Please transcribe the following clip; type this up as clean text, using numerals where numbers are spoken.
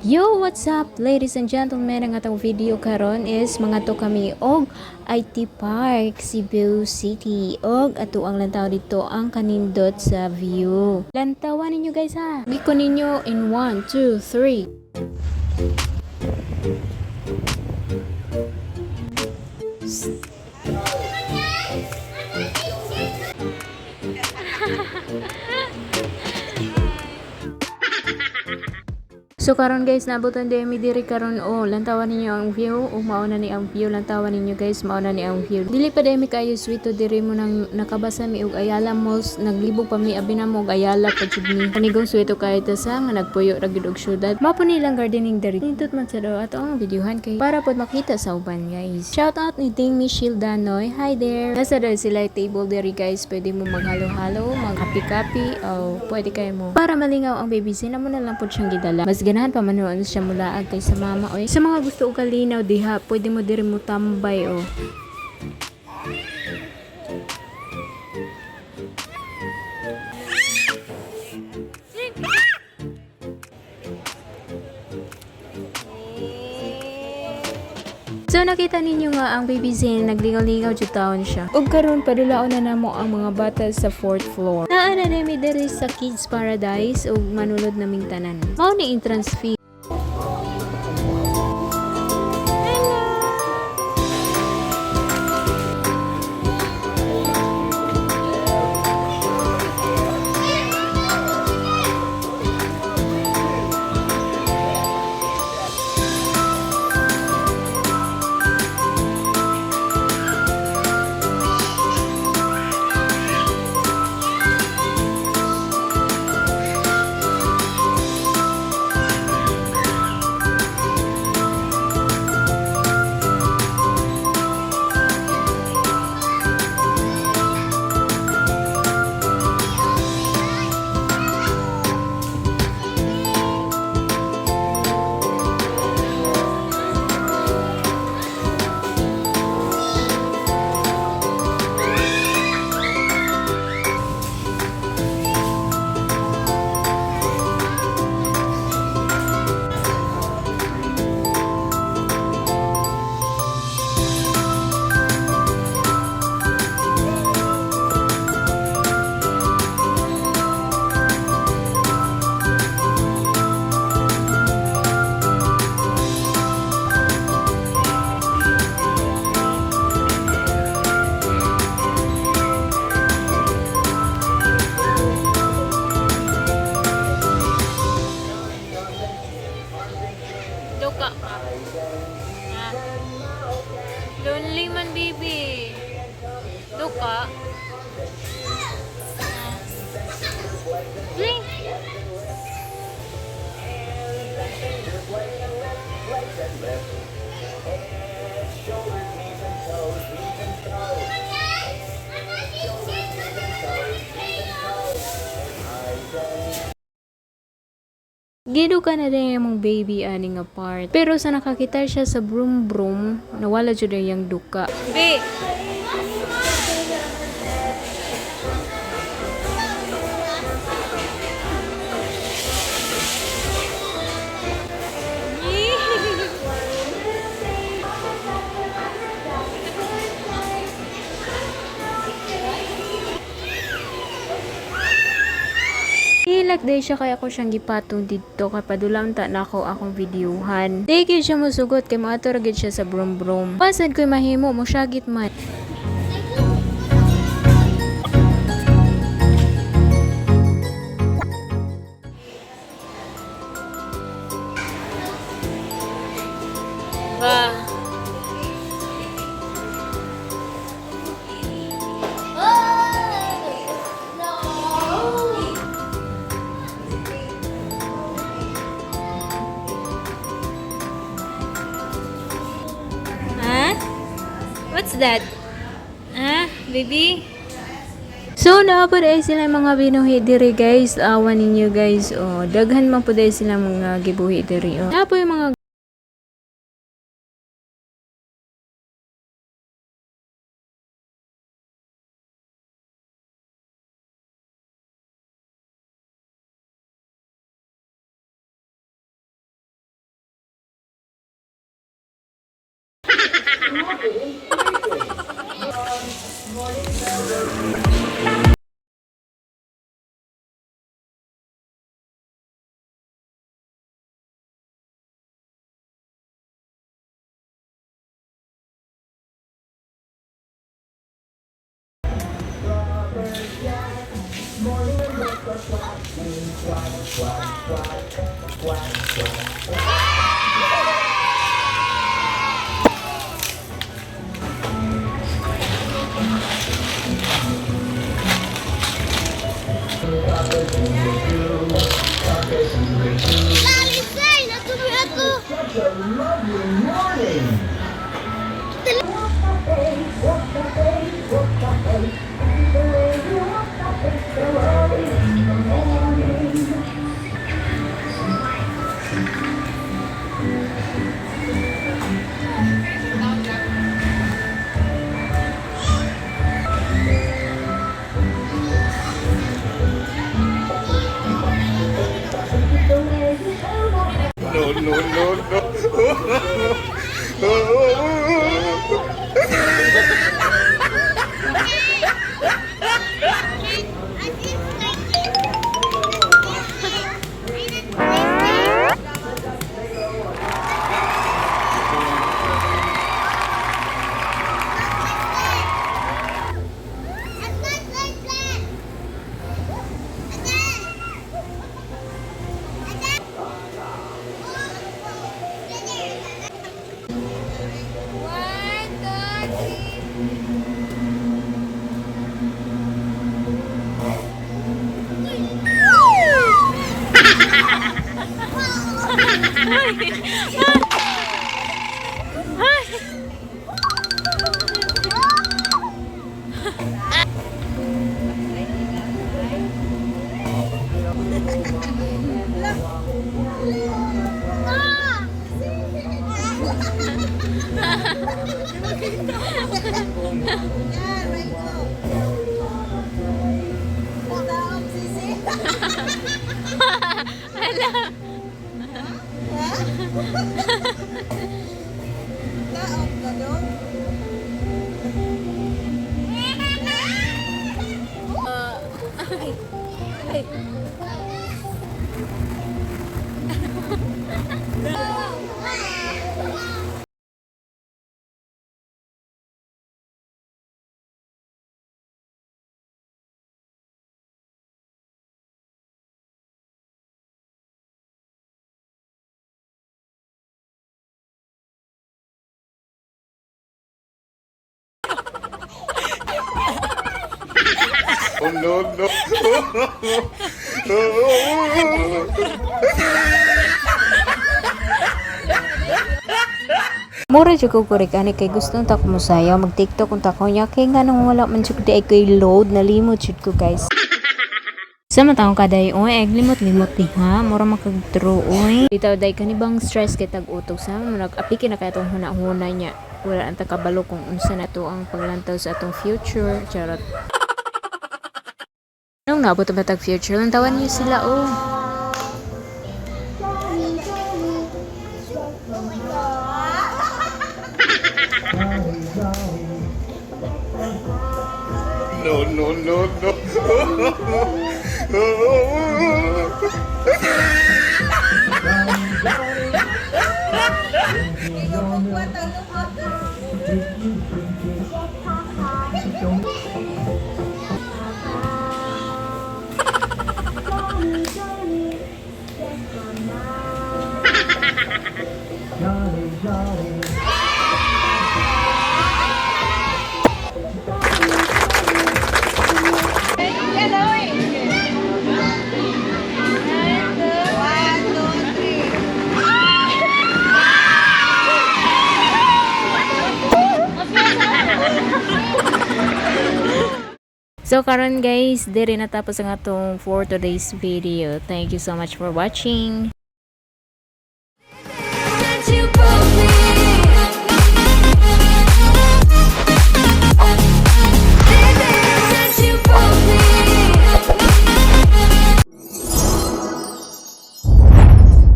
Yo, what's up, ladies and gentlemen? Ang atong video karon is mangadto kami og IT Park, Cebu City. Og ato ang lantaw dito ang kanindot sa view. Lantawan ninyo, guys, ha. Biko ninyo in 1, 2, 3. So karon, guys, naabotan din mi diri karon oh, lantawan ninyo ang view ug mao na ni ang view. Lantawan ninyo, guys, mao na ni ang view. Dili pa daymi kaayo swito diri mo nang nakabasa mi og Ayala Malls, naglibog pa mi abi namo og Ayala pa jud mi. Panigong swito kaayo ta sa nga nagpuyo ra gyud og syudad. Mao po nilang gardening diri. Nindot man sa do ato ang videohan kay para pod makita sa uban, guys. Shout out ni Ding Michelle Danoy. Hi there. Nasa dali sila table diri, guys. Pwede mo maghalo-halo, magkapi-kapi o pwede kayo mo. Para malingaw ang baby, sina mo na lang po siyang gidala. Mas ganahan pa man noon siya mulaag kay sa mama oy. Sa mga gusto og kalinaw diha, pwede mo diri mo tambay oh. So nakita ninyo nga ang baby Zane naglingaw-lingaw jud taon siya. Ug karon padulaon na namo ang mga bata sa fourth floor. Naa na nami diri sa Kids Paradise ug manunod naming tanan. Mao ni entrance fee. Duka ka. Ha? Lonely man, baby. Duka. Ha? Blink. Giduka na din yung baby ani nga part. Pero sa nakakita siya sa broom broom, nawala jud ang iyang duka. Be. Hilak day siya kaya ko siyang gipatong didto kay padulam ta nako akong videohan. Di gyud siya mosugot kay moadto ra gyud siya sa broom broom. Pasad ko'y mahimo mo syagit man. Ba. Ha? What's that? Ha, baby? So, naa po dahil sila mga binuhi diri, guys. Awa ninyo, guys. Oh, daghan man po dahil sila mga gibuhi diri. Oh. Naa po yung mga Lalisay! Natumi ako! Such a lovely morning. No, no, no, no. One, two, three. Oh, no, no. Mura jud ko kurik ani kay gusto ta ko mosayaw, mag TikTok unta ko niya kay nganong wala man jud di ay koy load, nalimot jud ko, guys. Sa matang kaday oy, ag limot-limot diha, mura makag-true oy. Bitaw day kani bang stress kay tag-utok sa murag apiki na kay atong huna-huna niya. Wala ang kabalo kung unsa na to ang paglantaw sa atong future. Charot. Nung naabot ba tag future, lantawan niyo sila oh. No, no, no, no. So karon guys, diri natapos ang atong for today's video. Thank you so much for watching.